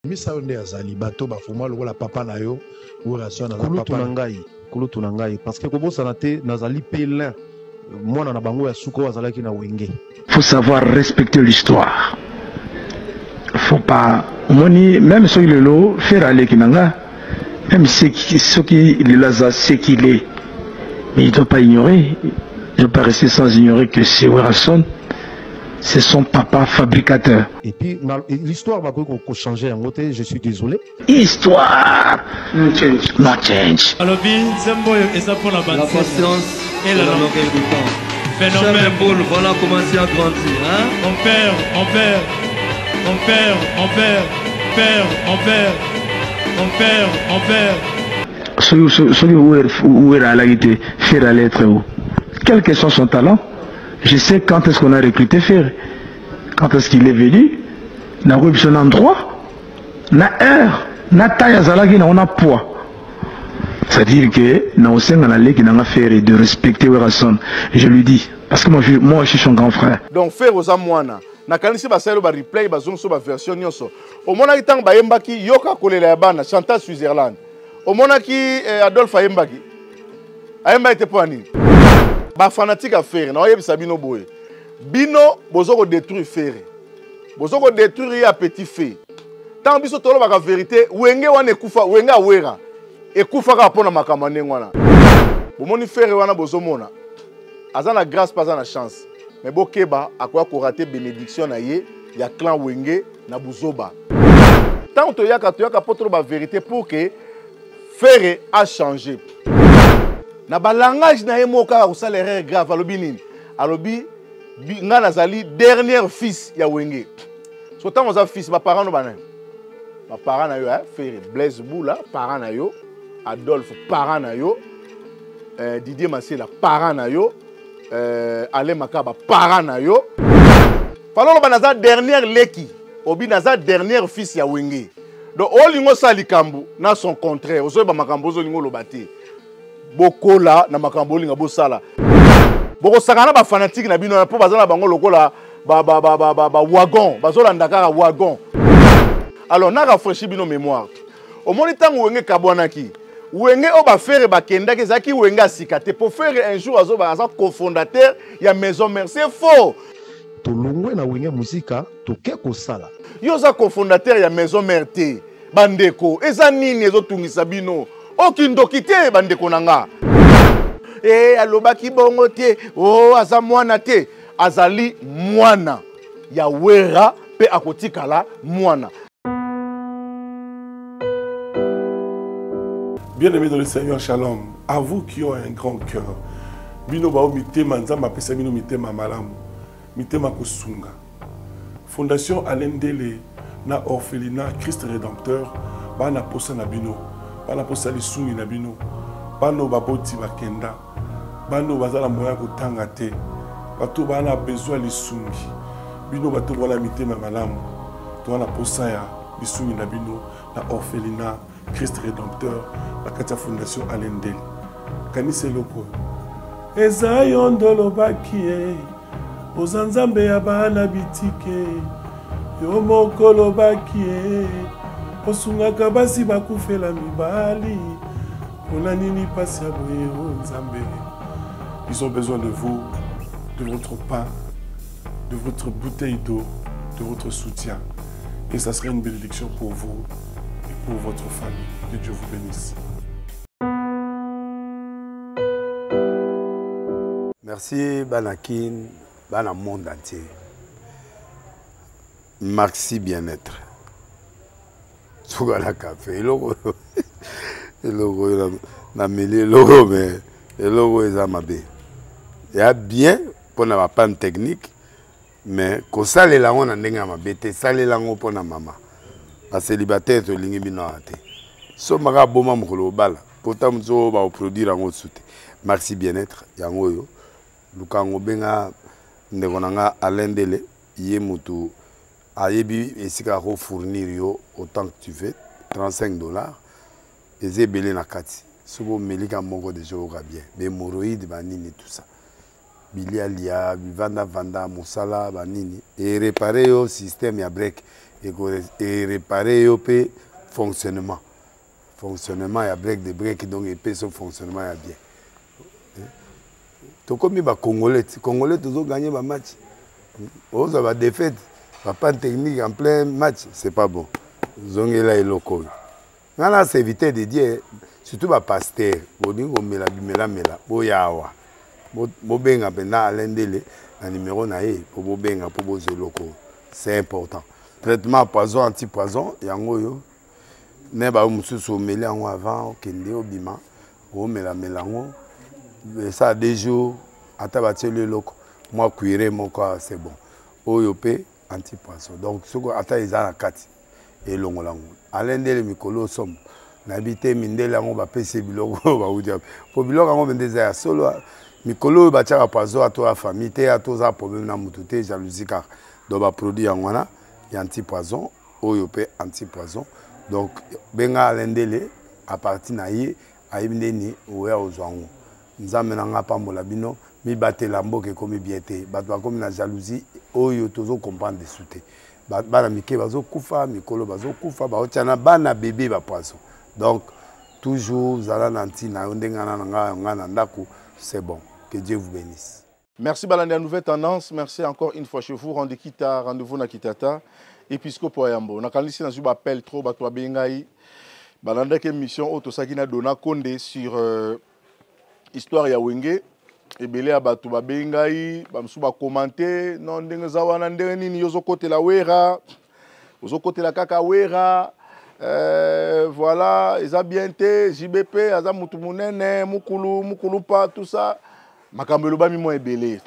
Misa yo nde azali bato bafuma lokola papa na yo Werrason aza Kulutu papa na ngai, kulutu na ngai parce que kobosana te nazali pe l'un mwana na bango ya suka oyo azalaki na Wenge. Faut savoir respecter l'histoire. Faut pas omoni même soki lelo Ferre aleki na nga même soki lelo aza ce qu'il est mais il doit pas ignorer il doit pas rester sans ignorer que c'est Werrason c'est son papa fabricateur. Et puis l'histoire bakoki ko changer yango te, je suis désolé. Histoire no change. No change. Alobi nzembo oyo eza mpo na La patience Et la la langue. longueur du temps. Phénomène. Cher Boule, voilà comment tu as grandi. Hein? Mon père, mon père, mon père, mon père, père, mon père, mon père, mon père. Soki soki Werra alaki te, Ferre allait être où? Quel que soit son talent, je sais quand est-ce qu'on a recruté Ferre, quand est-ce qu'il est venu, nakoyebi biso na endroit, na heure, na taille azalaki nango na poids. C'est-à-dire que na osenga na leki nanga Ferre de respecter Werrason. Je lui dis parce que moi je suis son grand frère. Donc Ferre oza mwana. Nakanisi basali ba replay bazongisi ba version nyonso. Omonaki ntango bayembaki yoka kolela ya bana Chantal Switzerland. Omonaki Adolphe ayembaki. Ayembaki te mpo ya nini? Ba fanatique ya Ferre na oyebisa bino boye. Bino bozo ko détruire Ferre. Bozo ko détruire ye à petit fait. Tant biso tolobaka vérité, wenge wana ekufa, wenge awera. Ekufa kaka mpona makambo ya ndenge wana. Bomoni Ferre wana bozomona. Aza na grâce pa aza na chance. Mais bokeba akoya ko rater bénédiction na ye ya clan Wenge na buzoba. Tant toyaka toyaka po toloba vérité pour que Ferre a changé. Na ba langage na ye moko kaka kosala erreur grave alobi nini? Alobi nga nazali dernier fils ya Wenge. So tango oza fils ba parents no banani? Ba parents na yo hein, Ferre Blaise Bula parent na yo, Adolphe parent na yo, Didier Masela parent na yo, Alain Makaba parent na yo. Falolo ba naza dernière leki, obi naza dernière fils ya Wenge. Donc olingo sala likambo na son contraire, ozoyeba makambo ozolingo loba te. Bokola na makambo olinga bosala. Bokosaka na ba fanatique na bino po baza na bango lokola ba wagon, bazolanda kaka wagon. Alors na rafraîchi bino mémoire. Omoni tango Wenge kabwanaki. Wenge oyo ba Ferre bakendaki ezalaki Wenge ya sika te. Po Ferre un jour azo ba aza cofondateur ya Maison Mère. C'est faux. Tolongwe na Wenge Musica toke kosala. Yo oza cofondateur ya Maison Mère te. Bandeko, eza nini ezotungisa bino? Okindoki te bandeko na nga. Alobaki bongo te. Oh, aza mwana te. Azali mwana ya Werra pe akotikala mwana. Bien-aimés dans le Seigneur, shalom. À vous qui ont un grand cœur. Bino bao mitema nzambe apesa bino mitema malamu. Mitema kosunga. Fondation Alain Ndele na orphelinat Christ Rédempteur bana posa na bino, bana posa lisungi na bino. Bano baboti bakenda. Bano baza na moyen kotanga te. Bato bana besoin lisungi. Bino bato wana mitema malamu. To wana posa ya lisungi na bino na orphelinat Christ Rédempteur na kati ya Fondation Alain Ndele. Kanisa eloko oyo. Eza yo ndolobaki ye, oza nzambe ya bana bitike. Yo moko olobaki ye, osungaka basi bakufela mibali. Mpona nini pasi ya boye o nzambe? Ils ont besoin de vous, de votre pain, de votre bouteille d'eau, de votre soutien. Et ça serait une bénédiction pour vous et pour votre famille. Que Dieu vous bénisse. Merci Banakin, Bana monde entier. Maxi bien-être. Suka na café. Eloko eloko na meli eloko mais eloko eza mabe. Ya bien pour na panne technique mais kosalela yango na ndenge ya mabe te, salela yango mpo na mama. Ba célibataire tolingi bino awa te. Somaka aboma mokolo obala pota mosusu oyo bakoproduire yango mosusu te. Maxi bien-être yango oyo luka yango, benga ndeko na nga Alain Ndele, ye motu ayebi esika ako fournir yo autant que tu veux, 35$ eza ebele na kati. Soki omelika moko déjà oyoka bien, ba hémorroïdes ba nini tout ça, bilialia bivanda vanda mosala ba nini e réparer yo système ya break Erepare yo mpe fonctionnement, fonctionnement ya break de break, donc epesi yo fonctionnement ya bien. Tokomi bacongolais ti congolais tozoganye bamatch, ozwa badéfaite, bapanne technique en plein match, c'est pas bon. Zongela eloko oyo. Ngai na serviteur de Dieu, surtout bapasteur, bolingi komela bimelamela, boya awa, bobenga mpenza Alain Ndele na numero na ye mpo bobenga mpo bozwa eloko oyo, c'est important. Traitement poison, anti poison, yango oyo ne bayo mosusu omeli yango avant okende obima, omelamela yango esala 2 jours, ata batieli eloko mwa cuire moko, c'est bon. Oyo mpe anti poison, donc soki ata eza na kati elongola yango. Alain Ndele mikolo somo nayebi te, mindele yango bapesi biloko oyo bauti wapi, mpo biloko yango mpenza eza ya solo. Mikolo oyo batiaka poison, ato ya famille te, ato oza problème na motu te, jalousie kaka. Donc baproduit yango wana ya anti poison, oyo mpe anti poison. Donc benga Alain Ndele, à partir na ye ayebi ndeni oya ozwa yango. Nzambe na nga apambola bino, mibatela, mboka ekomi bien te, bato bakomi na jalousie oyo tozo comprendre desu te. Bana mike bazokufa, mikolo bazokufa, baotia na bana bebe bapoison. Donc toujours zala na ntina yo ndenge na nga nga na ndako, c'est bon. Que Dieu vous bénisse. Merci balandi ya Nouvelle Tendance, merci encore une fois chez vous. Rendez kita, rendez-vous na Kitata. Episcopo Ayambo. Nakanisi nazwi ba appel trop, bato babengi ngai. Balandaki émission oyo tosaki na Dona Konde sur histoire ya Wenge. Ebele ya bato babengi ngai, bamosusu bakomante, non ndenge eza wana, ndenge nini yo ozokotela Wera, ozokotela kaka Wera. Voilà, eza bien te, JBP aza mutu munene, mukulu, mukulupa, tout ça. Makambo elobami mwa ebele.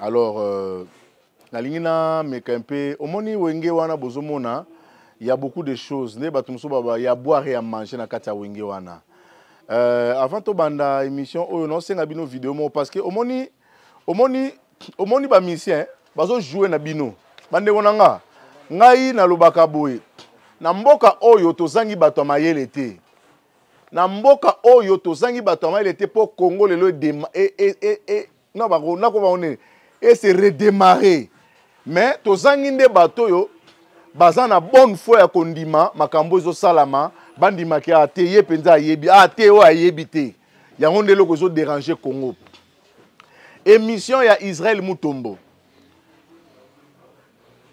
Alors nalingi na meka mpe omoni Wenge wana bozomona ya beaucoup de choses nde bato mosusu baba ya boire ya manger na kati ya Wenge wana. Avant tobanda émission oyo, naosenga bino video moko parce que omoni omoni omoni ba musicien bazo jouer na bino. Bandeko na nga, ngai nalobaka boye, na mboka oyo tozangi bato ya mayele te. Na mboka oyo tozangi bato ya mayele te, mpo Congo lelo e se redémarrer, mais tozangi nde bato oyo baza na bonne foi ya kondima makambo ezosalama, bandimaki a te ye mpenza ayebi, a te oyo ayebi te. Yango nde eloko ezoderange Congo. Émission ya Israël Mutombo,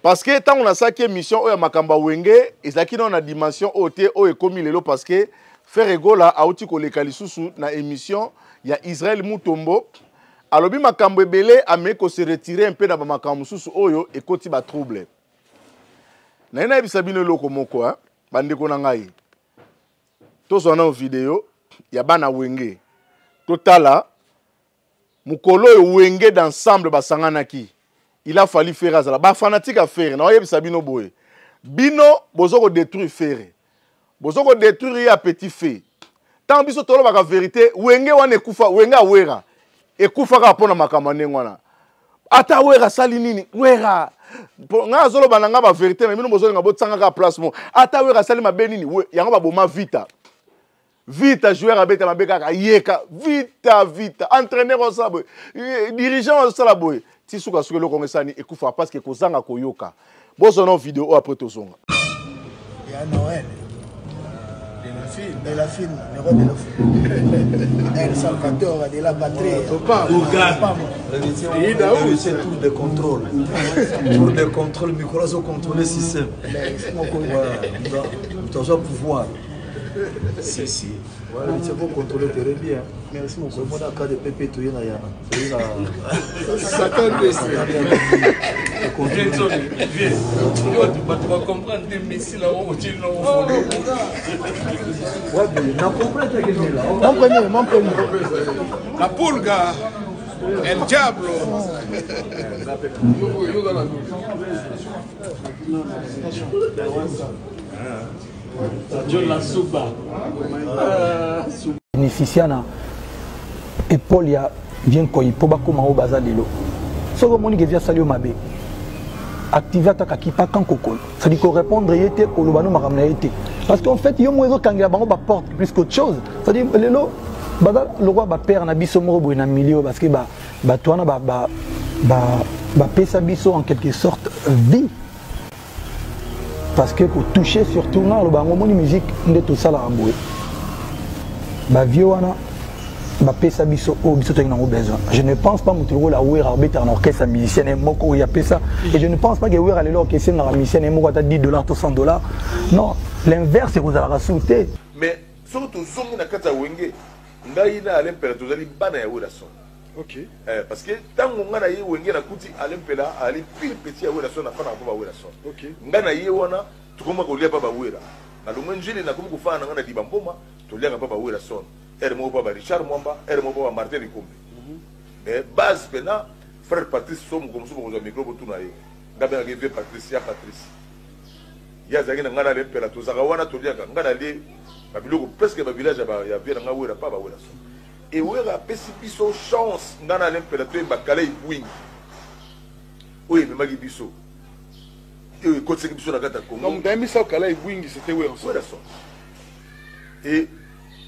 parce que ntango nasalaki émission oyo ya makambo ya Wenge, ezalaki nano na dimension oyo te oyo ekomi lelo, parce que Ferre Gola auti koleka lisusu na émission ya Israël Mutombo, alobi makambo ebele, ameki kose retirer mpe na bamakambo mosusu oyo ekoti batrouble. Naye nayebisa bino eloko moko, bandeko na ngai, tozwa nano video ya bana Wenge, totala mokolo oyo Wenge d'ensemble basanganaki. Il a fallu Ferre azala. Bafanatique ya Ferre, naoyebisa bino boye, bino bozo kodétruire Ferre, bozo kodétruire ye ya petit fait. Ntango biso tolobaka vérité, Wenge wana ekufa, Wenge awera ekufa kaka mpo na makambo ya ndenge wana. Ata Wera asali nini, Wera ngai azoloba na ngai bavérité, me bino bozolinga botianga kaka place moko. Ata Wera asali mabe nini, yango baboma Vita. Vita joueur abeta mabe kaka yeka Vita, Vita entraîneur osala boye, dirigeant osala boye, ti sukasuka eloko yango esani ekufa parce que kozanga koyoka. Bozwa na video oyo, après tozonga. Ya Noël de la film, le roi de la film. El Salvatore de la patrie. C'est tour de contrôle. Tour de contrôle, micro azo contrôler système. Nous avons pouvoir. Si, si. Voilà, il faut contrôler très bien. Merci beaucoup. Au moins, cas de PP, tu es là, Yana. Tu es là. Satan bato bacomprendre te messi na Mon premier, mon premier. La pulga, el diablo. Bénéficia na épaule ya bien koyi mpo bakóma oyo baza lelo. Soki omoni ke vi asali yo mabe, active ata kakipa kan kokolo, c'est-à-dire korépondre ye te, koloba no makambo na ye te, parce qu'en fait yo moko ezokangela bango baporte plus qu'autre chose. C'est-à-dire lelo baza lokwa bapère na biso moko boye na milieu, parce que bato wana bapesa biso en quelque sorte vie. Parce que kotouche surtout nga aloba yango, omoni musique nde tosalaka boye, bavieux wana bapesa biso oyo biso toyaki nango besoin. Je ne pense pas moto lokola Wera abetaka na orchestre ya musicien na ye moko oyo apesa, et je ne pense pas que Wera lelo orchestre engaka musicien na ye moko ata 10 $ to 100 $. Non, l'inverse ekozalaka su te. Mais soki tozongi na kati ya Wenge, ngai na Alain Mpela tozali bana ya Werrason. Eh, parce que ntango ngai na ye Wenge, nakuti Alain Mpela ali pile petit ya Werrason, nafandaka mpo baWerrason. Ngai na ye wana tokoma kolia mpa baWera. Nalongwe Njili, nakomi kofanda na ngai na Dibamboma, toliaka mpa baWerrason, ere moko mpa ba Richard Mwamba, ere moko mpa ba Martin Likombe. Mais base mpena frère Patrice, so moko mosusu bokozwa micro botuna ye, ngai bengaki vieux Patrice ya Patrice. Ye azalaki na ngai na Alain Mpela, tozalaka wana toliaka, ngai nalie babiloko presque bavillage ya vieux na ngai Wera pa baWera so. E Wera apesi biso chance, ngai na Alain Mpela toyemba Kalei Bwingi oyo ememaki biso, oyo ekotisaki biso na kati ya Congo. Donc ayembisa Kalei Bwingi, c'était Werrason? Werrason. E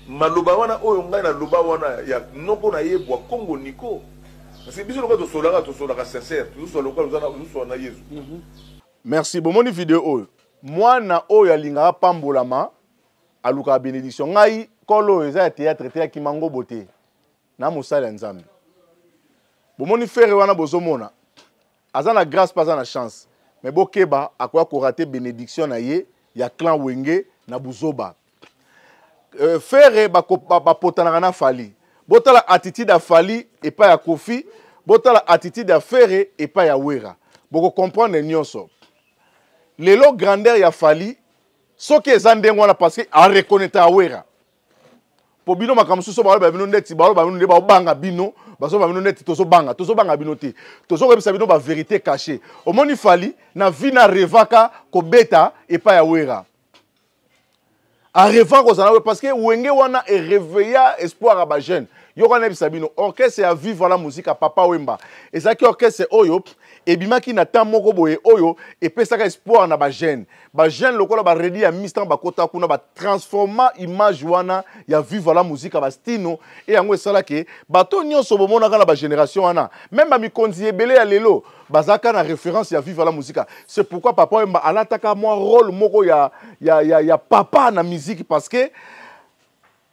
maloba wana oyo ngai naloba wana ya noko na ye bwa Congo Nico, parce que biso lokola tosolaka, tosolaka sincère, tozosola lokola ozosola na Yezu. Merci. Bomoni video oyo, mwana oyo alingaka pambolama alukaka bénédiction. Ngai kolo oyo eza ya théâtre te, ya kimangobo te, na mosali ya Nzambe. Bomoni Ferre wana, bozomona aza na grâce mpe aza na chance, mais bokeba, akoya korater bénédiction na ye ya clan Wenge na buzoba. Ferre bapotanaka na Fally. Botala attitude ya Fally epai ya Koffi, botala attitude ya Ferre epai ya Wera, bokocomprendre nyonso. Lelo grandeur ya Fally soki eza ndenge wana, parce que areconnaître Wera. Po bino makambo mosusu baloba bino ndeti baloba bino nde baobanga bino, bazoba bino neti tozobanga, tozobanga bino te, tozokoyebisa bino bavérité caché. Omoni Fally na vie na revaka kobeta epai ya Wera, areva kozala we, parce que Wenge wana eréveilla espoir ya bajeune. Yoka, nayebisa bino, orchestre ya Viva la Musique ya Papa Wemba ezalaki orchestre oyo ebimaki na temps moko boye oyo epesaka espoir na bajeune. Bajeune lokola baredi ya mis, ntango bakota kuna, batransforma image wana ya Viva la Musique ya bastino. E yango esalaki bato nyonso bomonaka na bagénération wana, même bamikonzi ebele ya lelo bazalaka na référence ya Viva la Musique. C'est pourquoi Papa Wemba alataka mwa rôle moko ya papa na musique, parce que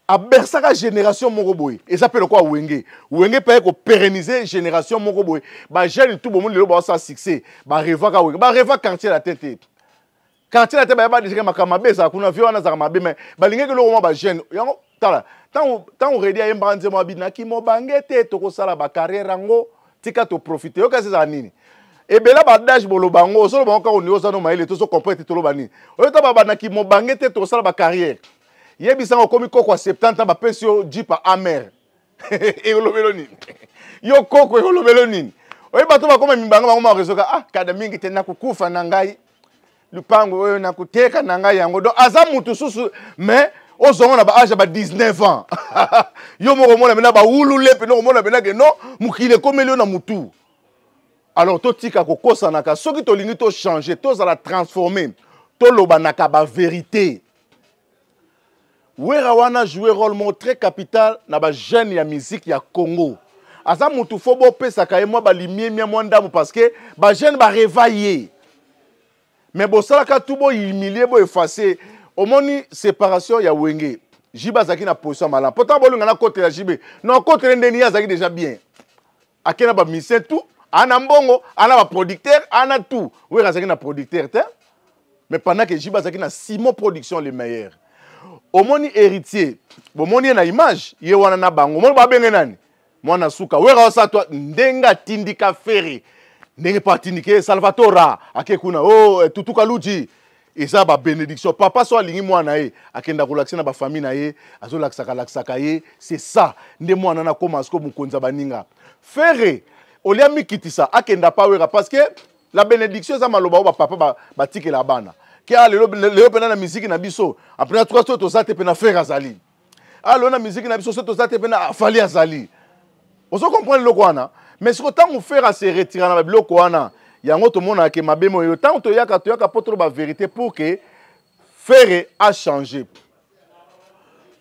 abersaka génération moko boye. Eza mpe lokola Wenge. Wenge mpe aye kopérenniser génération moko boye. Bajeune tout bomoni lelo baosala succès, barevaka Wenge, bareva Quartier Latin te. Quartier Latin bayeba déjà makambo mabe ezala kuna, vie wana ezalaka mabe, mais balingaki eloko mwa bajeune yango. Tala, ntango Redi ayembaka nzembo abinaki mobange te, tokosala bacarrière yango, tika toprofite. Yo kasi ezala nini? Ebela badage boloba yango, ozoloba yango kaka oningi oza no mayele, tozocomprendre te. Toloba nini oyo ta babandaki mobange te, tokosala bacarrière? Yebisanga, okomi koko ya 70 ans, bapesi yo jeep ya Hummer, ekolobelo nini? Yo koko, ekolobelo nini? Oyebi bato bakoma mibanga, bango marezoka, ah, kada mingi te nakokufa na ngai, lupango oyo nakoteka na ngai yango. Donc aza mutu susu, mais ozonga na baage ya ba 19 ans, yo moko omona mena bawulule mpe okomona mena ke non, mokili ekomeli yo na mutu. Alors totika kokosanaka. Soki tolingi tochange, tozala transforme, tolobanaka bavérité. Wera wana jouer rôle moko très capital na bajeune ya musique ya Congo. Aza mutu fo bopesaka ye mwa balimiemia mwa ndambo, parce que bajeune bareva ye, mais bosalaka tu bohumilie, boefface. Omoni séparation ya Wenge, JB azalaki na position ya malamu. Pourtant bolinga na kotela JB, non, akotele ndeni? Ye azalaki déjà bien, ake na bamusicien tout, ana mbongo, ana baproducteur, ana tout. Wera azalaki na producteur te, mais pendant que JB azalaki na Simon Production, le meilleur. Omoni Héritier, bomoni ye na image ye wana na bango, omoni babenge nani, mwana suka. Wera osala to ndenge atindika Ferre, ndenge mpo atindiki ye Salvatora ake kuna o oh, tutuka luji. Eza babénédiction. Papa so alingi mwana ye, akenda kolakisa na bafamille na ye, azolakisaka lakisaka ye. C'est ça nde mwana nakoma siko mokonzi ya baninga. Ferre olia mikitisa, akenda pa Wera, parce que la bénédiction eza maloba oyo bapapa batikela bana ke a lelo, lelo mpena na miziki na biso apena tuka so toza te, mpena Ferre azali. A lelo na miziki na biso so toza te, mpena Fally azali. Ozo comprendre eloko wana? Mais siko ntango Ferre ase retira na babiloko wana, yango tomonaka ke mabe moyo. Ntango toyaka, toyaka mpo toloba vérité pour que Ferre achange.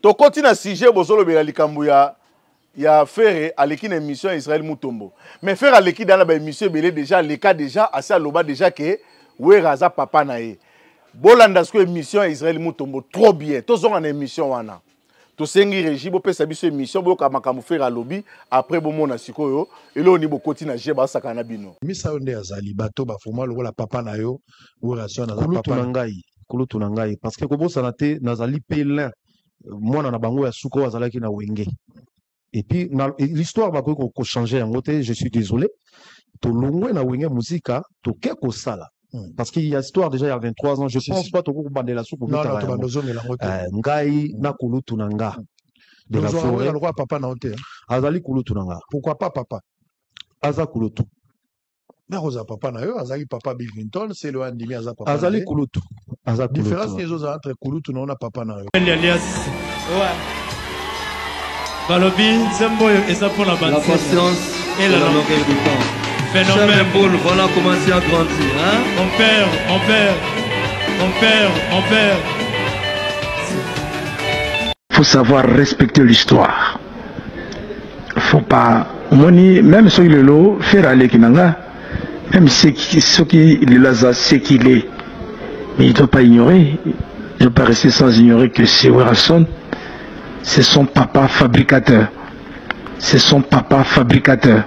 Tokoti na sujet, bozolobela likambo ya Ferre aleki na émission ya Israël Mutombo. Mais Ferre aleki da na baémission ebele déjà, aleka déjà, asi aloba déjà ke Wera aza papa na ye. Bolanda sikoyo émission ya Israël Mutombo trop bien. Tozonga na émission wana. Tosengi régie bopesa biso émission boyoka makambo Ferre alobi après bomona sikoyo eloko nini bokoti na jeu basakana na bino. Misa yo nde azali bato bafuma lokola papa na yo Werrason aza kulutu papa na ngai kulutu na ngai parce que kobosana te nazali pe l'un mwana na bango ya suka oyo azalaki na wenge. Et puis l'histoire bakoki ko changer yango te, je suis désolé. Tolongwe na Wenge Musica, toke kosala. Parce qu'il y a histoire déjà il y a 23 ans, je Si, pense si. pas tokoki kobandela suku Non, non, kobetaka tobanda yango. ozongela yango te. Ngai na kulutu na nga de la Tozwaka forêt. Wera lokola papa na yo te, hein. Azali kulutu na nga. Pourquoi pas papa? Aza kulutu. Mais akozala papa na yo, azalaki papa Bill Clinton, c'est le andimi aza papa na Azali ye. kulutu. Aza kulutu. Différence nini ezozala entre kulutu na yo na papa na yo? Elias. Ouais. Balobi nzembo oyo eza mpona La patience Et et la la langue. longueur du temps. Phénomène. Cher épaule, voilà comment tu as grandi, hein? Mon père, mon père, mon père, mon père. Faut savoir respecter l'histoire. Faut pas omoni même soki lelo Ferre aleki na nga, même soki lelo aza ce qu'il est, mais il doit pas ignorer, il doit pas rester sans ignorer que c'est Werrason, c'est son papa fabricateur, c'est son papa fabricateur.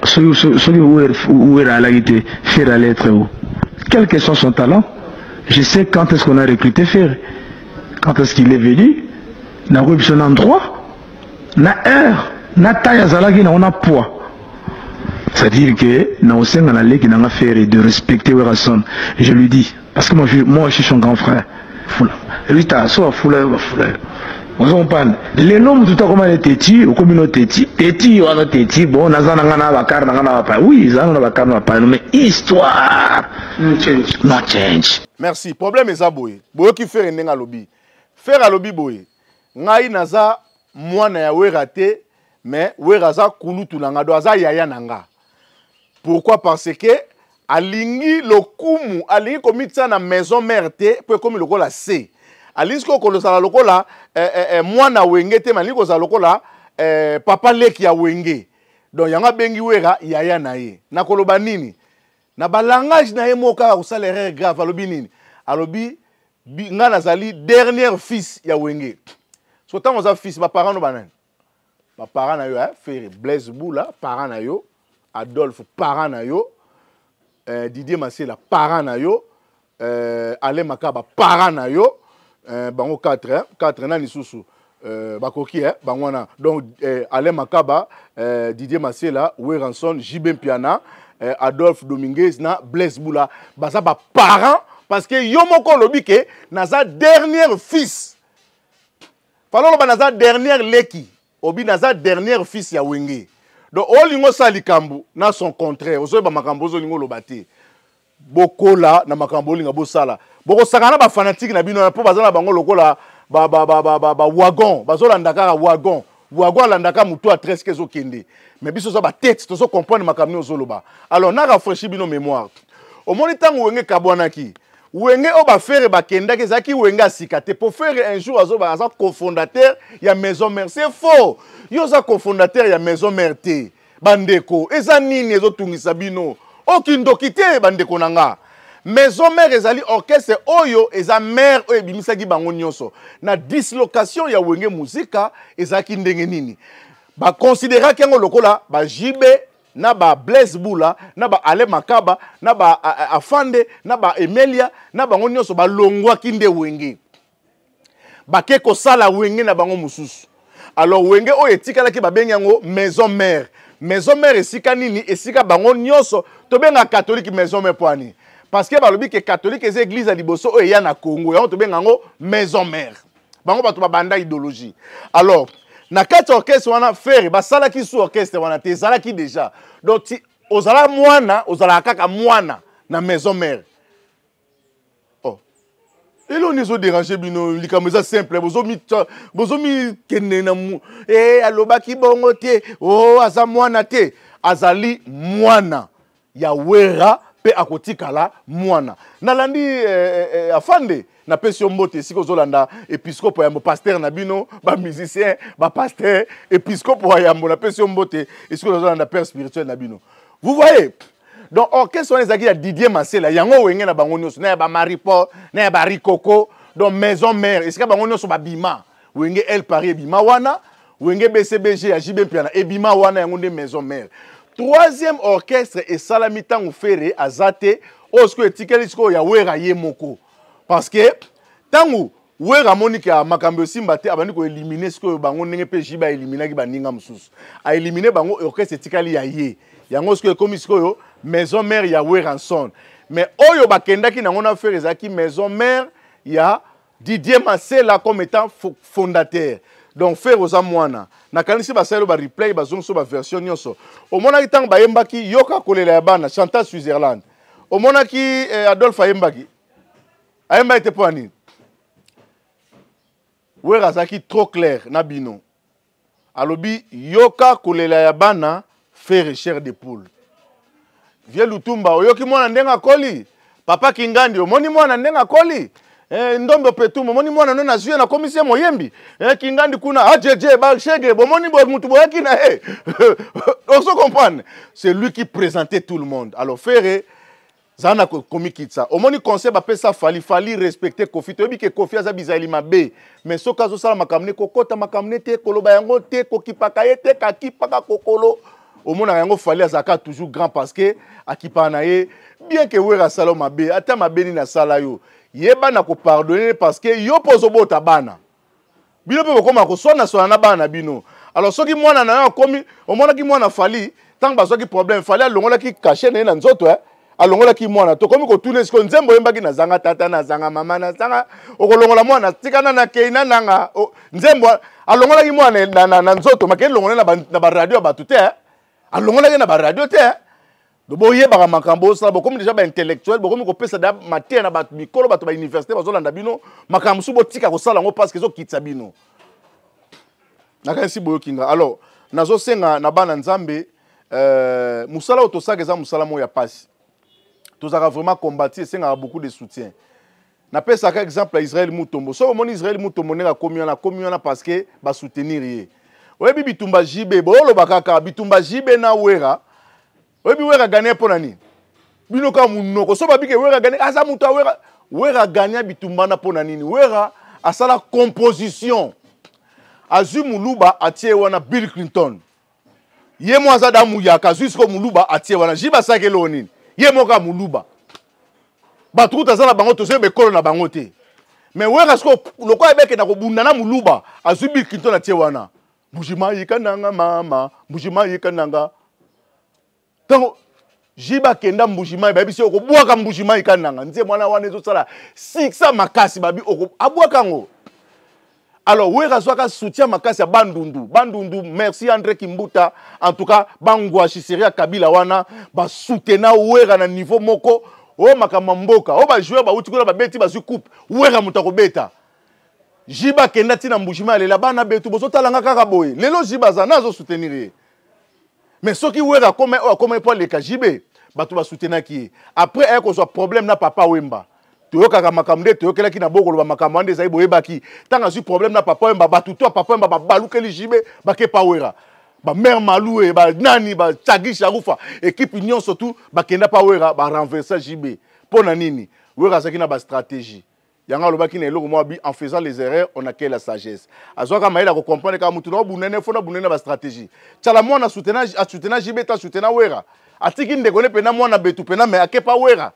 Soki, soki, soki Werra alaki te, Ferre allait être où? Quel que soit son talent, je sais quand est-ce qu'on a recruté Ferre, quand est-ce qu'il est venu, nakoyebi biso na endroit, na heure, na taille azalaki na on a poids. C'est-à-dire que na osenga na leki nanga Ferre de respecter Werrason. Je lui dis, parce que moi je suis son grand frère. Fula. Rita, so fula yo ba fula yo. Ozo comprendre? Lelo mutu ta koma teti, okomi no teti, teti yo wana teti, bon naza na nga na ba car na nga na ba pa. Oui, za na ba car na ba pa, mais histoire. No change. No change. Merci. Problème eza boye. Boyoki Ferre ndenge alobi. Ferre alobi boye. Ngai naza mwana ya Wera te, mais Wera aza kulutu na nga, do aza yaya na nga. Pourquoi? Parce que alingi lokumu, alingi komitia na maison mère te, po ekomi lokola C. Alingi sikoyo kozala lokola mwana Wenge te, mais alingi kozala lokola papa leki ya Wenge. Donc yango abengi Wera yaya na ye. Na koloba nini? Na ba langage na ye moko kaka kosala erreur grave, alobi nini? Alobi nga nazali dernier fils ya Wenge. So tango oza fils, ba parents no banani? Ba parents na yo, hein, Ferre, Blaise Bula, parents na yo, Adolphe, parents na yo, Didier Masela, parents na yo, Alain Makaba, parents na yo, bango 4, hein, 4 na lisusu bakoki, hein, bango wana. Donc Alain Makaba, Didier Masela, Werrason, JB Mpiana, Adolphe Dominguez na Blaise Bula, baza ba parents parce que yo moko lobi ke naza dernier fils. Falolo ba naza dernière leki, obi naza dernier fils ya Wenge. Donc olingo sala likambo na son contraire, ozoyeba makambo ozolingo loba te. Bokola na makambo olinga bosala. Bokosaka na ba fanatique na bino na po baza na bango lokola ba, ba, ba, ba, ba, ba wagon, bazolanda kaka wagon. Wagon alandaka mutu a tresque ezokende. Mais biso za ba tête tozo comprendre makambo nioso ozoloba. Alors na rafraîchi bino mémoire. Omoni tango Wenge kabwanaki. Wenge oyo ba Ferre bakendaki ezalaki Wenge ya sika te. Po Ferre un jour azoba aza cofondateur ya Maison Mère. C'est faux. Yo oza cofondateur ya Maison Mère te. Bandeko, eza nini ezotungisa bino? Okindoki te bandeko na nga. Maison Mère ezali orchestre oyo eza mère oyo ebimisaki bango nyonso. Na dislocation ya Wenge Musica ezalaki ndenge nini? Ba considéraki yango lokola ba JB na ba Blaise Bula, na ba Alain Makaba, na ba Afande, na ba Emelia, na bango nyonso balongwaki nde Wenge. Bake kosala Wenge na bango mosusu. Alors Wenge oyo etikalaki babengi yango Maison Mère. Maison Mère esika nini? Esika bango nyonso tobenga catholique Maison Mère po ani? Parce que balobi ke catholique eza église ya liboso oyo eya na Congo, yango tobenga yango Maison Mère. Bango bato babanda idéologie. Alors na kati ya orchestre wana Ferre basalaki sous orchestre wana te, ezalaki déjà. Donc ti ozala mwana, ozalaka kaka mwana na Maison Mère. Oh. Eloni ezo déranger bino, likambo eza simple, bozomi kende na mu, eh, alobaki bongo te, oh, aza mwana te. Azali mwana ya Wera pe akotikala mwana. Nalandi, afande, napesi yo mbote esika ozolanda episcopo ya yambo, pasteur na bino, ba musicien, ba pasteur, episcopo ya yambo, napesi yo mbote esika ozolanda père spirituel na bino. Vous voyez? Donc orchestre wana ezalaki ya Didier Masela, yango Wenge na bango nyonso, na ya ba Marie Paul, na ya ba Rikoko, donc maison mère esika bango nyonso babima. Wenge El Paris ebima wana, Wenge BCBG ya JB Mpiana ebima wana, yango nde maison mère. Troisième orchestre esalami ntango Ferre aza te, oyo sikoyo etikali sikoyo ya Wera ye moko. Parce que ntango Wera amoni ke makambo esimba te, abandi koelimine sikoyo bango ndenge mpe JB aeliminaki baninga mosusu. Aelimine bango, orchestre etikali ya ye. Yango sikoyo ekomi sikoyo maison mère ya Werrason. Mais oyo bakendaki nango na Ferre ezalaki maison mère ya Didier Masela comme étant fondateur. Donc Ferre oza mwana. Nakanisi basaleli ba replay, bazongisi ba version nyonso. Omonaki ntango bayembaki yoka kolela ya bana, Chantal Switzerland. Omonaki Adolphe ayembaki. Ayembaki te mpo ya nini? Wera azalaki trop clair na bino. Alobi yoka kolela ya bana, Ferre chair de poule. Vieux Lutumba, oyoki mwana ndenge akoli? Papa Kingandi, omoni mwana ndenge akoli? Ndombe Petum, omoni mwana no nazwi ye nakomisi ye moyembi? Kingandi kuna, ajeje, ba shege, bomoni bo mutu boyaki na ye. Ozo comprendre? C'est lui qui présentait tout le monde. Alors Ferre, zala na komikitisa. Omoni conseil bapesa Fally, Fally respecter Koffi. Toyebi ke Koffi aza bizaleli mabe, mais soki azosala makambo ne, kokota makambo ne te, koloba yango te, kokipaka ye te, kakipaka kokolo. Omonaka yango Fally azalaka toujours grand parce que akipaka na ye, bien que Wera asala mabe, ata mabe nini asala yo, yeba na kopardonner parce que yo mpo ozobota bana. Bino mpe bokoma koswana-swana na bana na bino. Alors soki mwana na yo akomi, omonaki mwana Fally, ntango bazwaki problème, Fally alongolaki cachet na ye na nzoto, alongolaki mwana. Tokomi kotuna sikoyo nzembo oyembaki nazanga tata, nazanga mama, nazanga, okolongola mwana, tika na nakei na nanga. O, nzembo alongolaki mwana na nzoto, makei longola na ba radio ya bato te, Alongolaki na ba radio te, Donc boyebaka makambo osala, bokomi déjà ba intellectuel, bokomi kopesa da mateya na bato mikolo, bato ba université bazolanda bino, makambo mosusu botika kosala yango parce que ezokitisa bino. Nakanisi boyoki nga. Alors nazosenga na bana Nzambe, mosala oyo tosalaka eza mosala moko ya pasi. Tozalaka vraiment combattu, esengaka beaucoup de soutien. Napesaka exemple ya Israël Mutombo. Soki omoni Israël Mutombo ndenge akomi wana, akomi wana parce que ba soutenir ye. Oyebi bitumba JB, boyoloba kaka bitumba JB na Wera. Oyebi Wera gagner mpo na nini? Bino kaka munoko. Soki babike Wera gagner, aza moto ya Wera. Wera gagner bitumba na mpo na nini? Wera asala composition. Azwi muluba atie wana Bill Clinton. Ye mo aza da muyaka, azwi siko muluba atie wana. JB asalaki eloko nini? Ye moko ya muluba. Bato kuta aza na bango, tozoyeba ekolo na bango te. Mais Wera siko lokola ebeke na kobunda na muluba, azwi Bill Clinton atie wana. Mbujimayi kananga mama, Mbujimayi kananga. Tango JB akenda Mbujimayi, bayebi se okobwaka Mbujimayi kananga. Nze mwana wana ezosala succès makasi, babi oko abwaka yango. Alors Wera azwaka soutien makasi ya Bandundu. Bandundu, merci André Kimbuta. En tout cas, Bangwashi série ya Kabila wana ba soutena Wera na niveau moko. O makambo mboka, o ba joueur ba uti kuna ba beti bazwi coupe. Wera moto akobeta. JB akenda ti na Mbujimayi alela bana betu bozotala nga kaka boye. Lelo JB aza nazo soutenir ye. Mais soki Wera akoma oyo akoma po aleka JB, bato ba soutenaki ye. Après aya kozwa problème na Papa Wemba. Toyokaka makambo nde toyokelaki na bokolo ba makambo wana ezali boyebaki. Tanga azwi problème na Papa Wemba, bato to Papa Wemba babalukeli JB bake pa Wera. Ba mère Maloué, ba nani, ba Chagi Sharufa, équipe nyonso tout bakenda pa Wera ba renverser JB. Pona nini? Wera azalaki na ba stratégie. Yango alobaki na eloko moko abi, en faisant les erreurs, on acquiert la sagesse. Azwaka mayele ya kocomprendre kaka mutu na obunene, fo na bunene ba stratégie. Tshala mwana soutena, a soutena JB ta soutena Wera. Atiki ndeko ne pena mwana betu pena mais akepa Wera.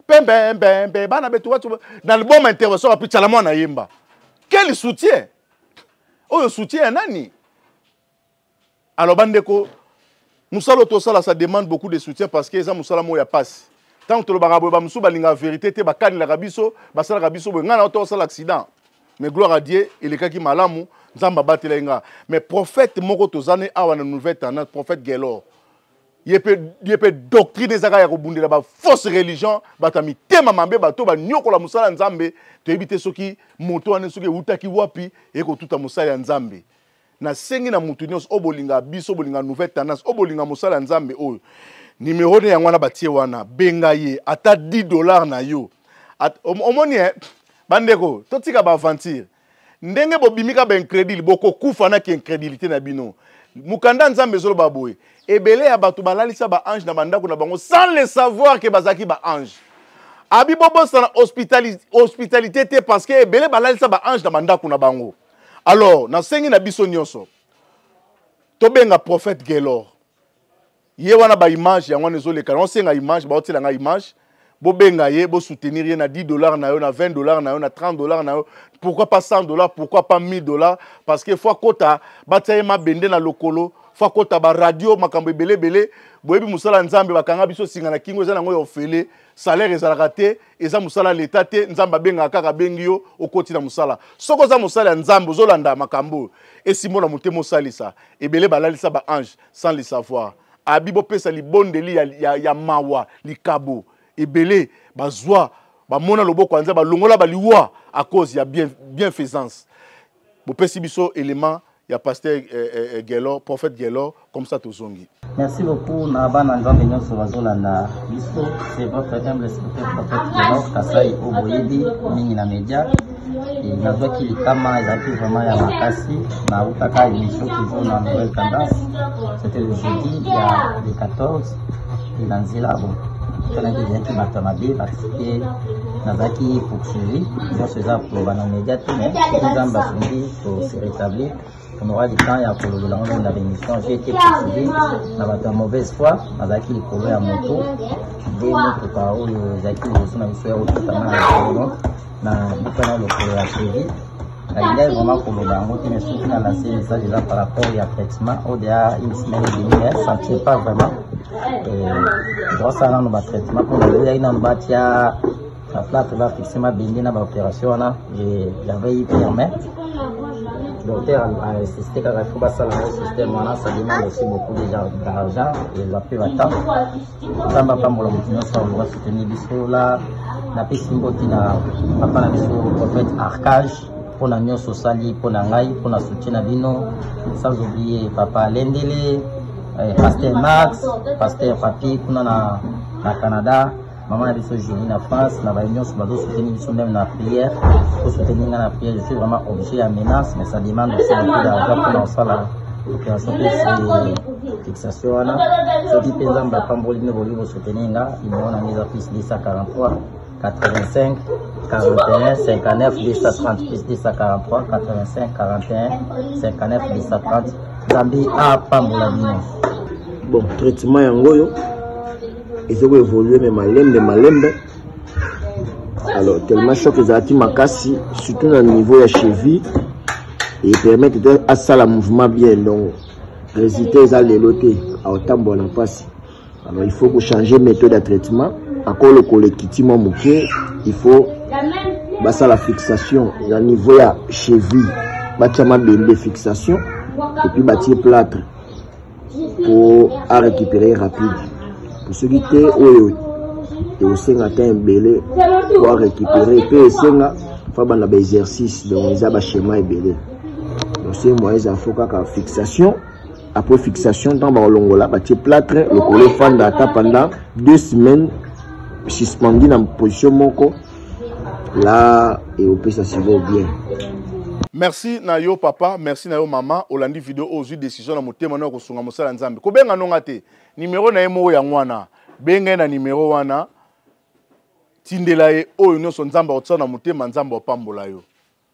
Pembe pembe bana betu watu na album intervention api Tshala mwana yemba. Quel soutien? Oyo soutien ya nani? Alors bandeko, musala tosala ça demande beaucoup de soutien parce que eza musala moko ya pasi. Tant tolobaka boye ba musu balinga vérité te, bakanelaka biso, basalaka biso boye. Nga na tosala accident. Mais gloire à Dieu, elekaki malamu, Nzambe abatela nga. Mais prophète moko tozane awa na nouvelle tendance, prophète Gelor. Ye pe doctrine ezaka ya kobundela ba fausse religion, bato ya mitema mabe, bato ba nyokola musala Nzambe, toyebi te soki moto wana soki ewutaki wapi, ekotuta musala ya Nzambe. Nasengi na mutu nyonso oyo bolinga biso, bolinga nouvelle tendance, oyo bolinga mosala ya Nzambe oyo. Numéro ne yango wana batie wana, benga ye ata dix dollars na yo. Omoni, bandeko, totika ba aventure. Ndenge bobimika ba incrédule, bokokufa na ki incrédulité na bino. Mokanda Nzambe ezoloba boye, ebele ya bato balalisa ba ange na bandako na bango sans le savoir que bazalaki ba ange. Abi bobosana hospitalité te parce que ebele balalisa ba ange na bandako na bango. Alors, nasengi na biso nyonso tobenga prophète Gelor. Ye wana ba image yango wana ezoleka, naosenga image, baotiela nga image. Bobenga ye, bosoutenir ye na 10 $ na yo, na 20 $ na yo, na 30 $ na yo, pourquoi pas 100 $, pourquoi pas 1000 $, parce que faut akota batia ye mabende na lokolo, faut akota ba radio, makambo ebele ebele. Boyebi mosala Nzambe, bakanga biso singa na kingo, eza nango ya ofele, salaire ezalaka te, eza mosala leta te. Nzambe abengaka kaka, abengi yo, okoti na mosala. Soki oza mosala ya Nzambe, ozolanda makambo oyo, esimbo na motema, osalisa. Ebele balalisa ba ange sans le savoir. Abi bopesa libondeli ya mawa, likabo ebele bazwa, bamona loboko ya Nzambe, balongola baliwa à cause ya bienfaisance. Bopesi biso élément ya pasteur Gelor, prophète Gelor, comme ça tozongi. Merci beaucoup na bana Nzambe nyonso bazolanda biso. C'est votre humble serviteur prophète Gelor Kasai oyo boyebi mingi na média. Nazwaki likama, ezalaki vraiment ya makasi. Nautaka émission toujours na Nouvelle Tendance, c'était le jeudi ya le 14, et na nzela bon tokanaki ezalaki bato ya mabe parce que nazalaki poursuivi. Nyonso eza koloba na média te, mais soki Nzambe asungi to se rétablir, on aura du temps ya kolobela yango na l'émission. J'ai été poursuivi na bato ya mauvaise foi. Nazalaki likolo ya moto nde motuka oyo ezalaki liboso na biso ya kotutanga na likolo, donc na bukana lokolo ya cheville. Nalingaki vraiment koloba yango te, mais soki na lance message eza par rapport ya traitement oyo deya une semaine et demie, mais ça ne tient pas vraiment. Tokosala nano batraitement mpo naboyaki nano batia na platre, bafixe mabende na baopération wana. J'avais eu peur, mais docteur a insisté kaka il faut basala yango système wana. Ça demande aussi beaucoup déjà d'argent, eza mpe batemps. Nzambe apambola moto nyonso akoka soutenir biso. La napesi mbote na papa na biso prophète Arcage mpona nyonso osali mpona ngai, mpona soutien na bino, sans oublier papa Lendele, pasteur Max, pasteur Papi kuna na Canada, mama na biso Julie na France, na baye nyonso bazosoutenir biso même na prière. Kosoutenir ngai na prière, je suis vraiment objet ya menace, mais ça demande aussi beaucoup d'argent mpona kosala opération mpe fixation wana. Soki mpe Nzambe apamboli bino, bolingi bosoutenir nga, numéro na ngai eza plus 243 85 41 59 230, plus 243 85 41 59 230. Nzambe apambola bino. Bon, traitement yango oyo eza koévolue me malembe malembe. Alors tellement choc ezalaki makasi, surtout na niveau ya cheville, epermettre te asala mouvement bien. Donc résultat eza lelo te, aotambola na mpasi. Alors il faut kochanger méthode ya traitement. Akolokola ekiti mwa moke, il faut basala fixation na niveau ya cheville, batia mabende fixation et puis batie plâtre po arécupérer rapide. Po soki te, oyo ekosenga ta ebele po arécupérer, mpe esenga fa banda baexercice. Donc eza baschéma ebele. Donc soki moyen eza, fo kaka fixation. Après fixation, ntango bakolongola, batie plâtre, lokolo efanda ata pendant 2 semaines suspendu na position moko la, ekopesa sikoyo bien. Merci na yo papa, merci na yo mama. Olandi video oyo, ozwi décision na motema na yo kosunga mosala ya Nzambe. Kobenga nonga te, numero na ye moko yango wana. Benga ye na numero wana, tindela ye oyo nyonso Nzambe akotia na motema. Nzambe apambola yo.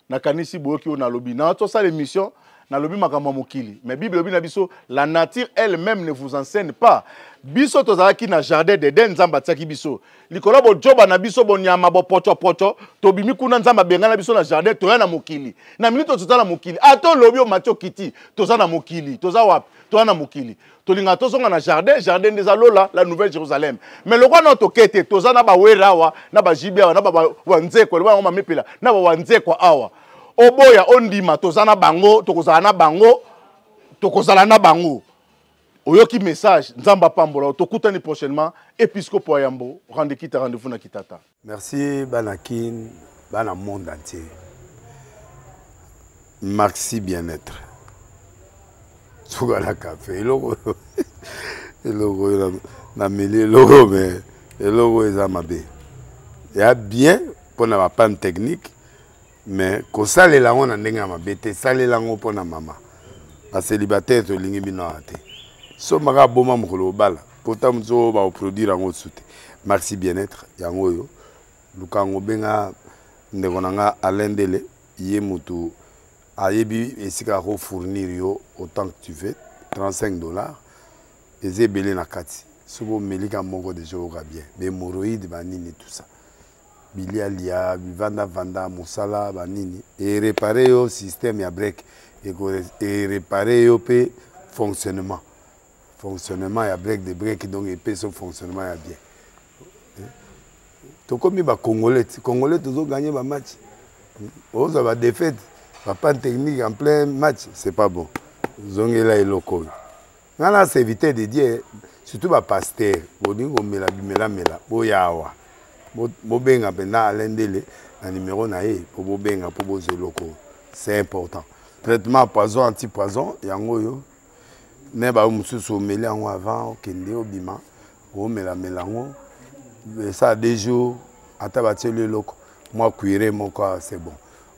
Nakanisi boyoki oyo nalobi. Na tosala émission, nalobi makambo ya mokili, mais Bible elobi na biso: la nature elle-même ne vous enseigne pas. Biso tozalaki na jardin d'Eden, Nzambe atiaki biso likolo. Bojoba na biso, bonyama, bopotopoto, tobimi kuna. Nzambe abengana biso na jardin, toya na mokili. Na minute toza na mokili, ata olobi omati okiti, toza na mokili. Toza wapi? Toza na mokili. Tolingaka tozonga na jardin. Jardin nde eza lola, la nouvelle Jérusalem. Mais lokwa na toke te, toza na bawera awa, na bajibi awa, na bawanzekwa, eloba yango mamipela, na bawanzekwa awa. Oboya ondima, toza na bango, tokozala na bango, tokozala na bango. Oyoki message, Nzambe apambola. Tokutani prochainement. Episcopo ya yambo, rende kita, rendez-vous na kitata. Merci bana Kin, bana monde entier. Maxi bien-être. Suka na café, eloko eloko oyo nameli, eloko mais eloko oyo eza mabe. Ya bien mpona bapanne technique, mais kosalela yango na ndenge ya mabe te. Salela yango mpona mama. Bacélibataire tolingi bino awa te. Sombaka aboma mokolo obala pota mosusu oyo bakoproduire yango su te. Maxi bien-être yango oyo luka yango, benga ndeko na nga Alain Ndele, ye motu ayebi esika akofournir yo autant que tu veux. 35 dollars eza ebele na kati. Soki omeli ka moko deja oyoka bien, bahémoroïde banini tout ça, bilialia bivandavanda mosala banini, erepare yo système ya break, erepare yo mpe fonctionnement ya break de break, donc epesi yo fonctionnement ya bien. Tokomi bacongolais ti congolais tozoganye bamatch, ozwa badéfaite, bapanne technique en plein match, c'est pas bon. Zongela eloko oyo ngai na serviteur de Dieu, surtout bapaster bolingi komela bimelamela, boya awa, bobenga mpenza Alain Ndele na numero na ye mpo bobenga mpo bozwa eloko oyo, c'est important. Traitement poison, anti poison yango oyo ne bayo mosusu omeli yango avant okende obima, omelamela yango esala 2 jours, ata batieli eloko mwa cuire moko, c'est bon.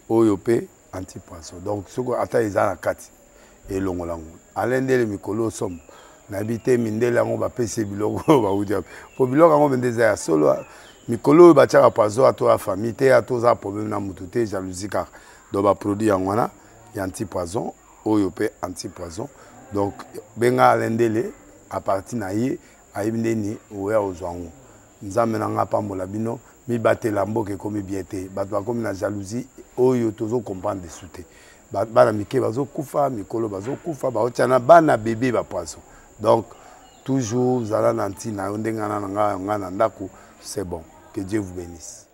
Oyo mpe anti poison, donc soki ata eza na kati elongola yango. Alain Ndele mikolo osomo nayebi te mindele yango bapesi biloko oyo bauti wapi, mpo biloko yango mpenza eza ya solo. Mikolo oyo batiaka poison ato ya famille te, ato oza problème na motu te, jalousie kaka. Donc baproduit yango wana ya anti poison, oyo mpe anti poison. Donc benga Alain Ndele, à partir na ye ayebi ndeni oya ozwa yango. Nzambe na nga apambola bino, mibatela, mboka ekomi bien te, bato bakomi na jalousie oyo tozo comprendre desu te. Bana mike bazokufa, mikolo bazokufa, baotia na bana bebe ba poison. Donc toujours zala na ntina yo ndenge na nga na ndako, c'est bon. Que Dieu vous bénisse.